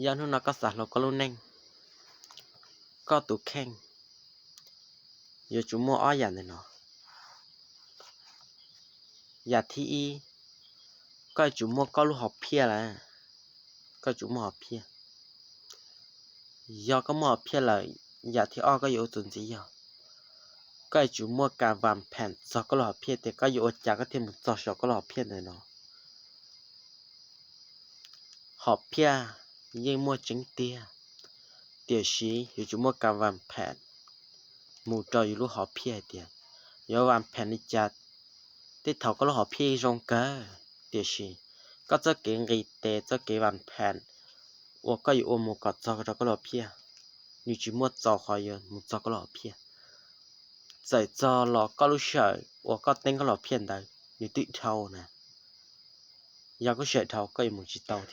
Yog hnub no koj xav hloov koj lub neej, koj tus kheej yuav tsum muaj ob yam ntawm no. Yam thib ib, koj yuav tsum muaj koj lub hom phiaj lawm. Koj yuav tsum muaj hom phiaj. Yog koj muaj hom phiaj lawm, yam thib ob koj yuav ua txuas ntxiv yog koj yuav tsum muaj kas vas phees txog koj lub hom phiaj tias koj yuav ua cas koj thiaj mus txog saum koj lub hom phiaj ntawm no. Hom phiaj yeej muaj tseeb tiag, tiam sis yuav tsum muaj kas vas phees mus rau yus lub hom phiaj hais tias yuav vas phees li cas. Tej thaum koj lub hom phiaj zoo kawg, tiam sis koj txoj kev nqis tes, txoj kev vas phees uas koj yuav ua mus kom txog rau koj lub hom phiaj, nws tsis muaj txaus qhov yuav mus txog koj lub hom phiaj. Txawm txog los koj lub sij hawm uas koj teeb koj lub hom phiaj ntawd nws twb dhau na. Yog koj sawm dhau koj yuav mus tsis tau thiab.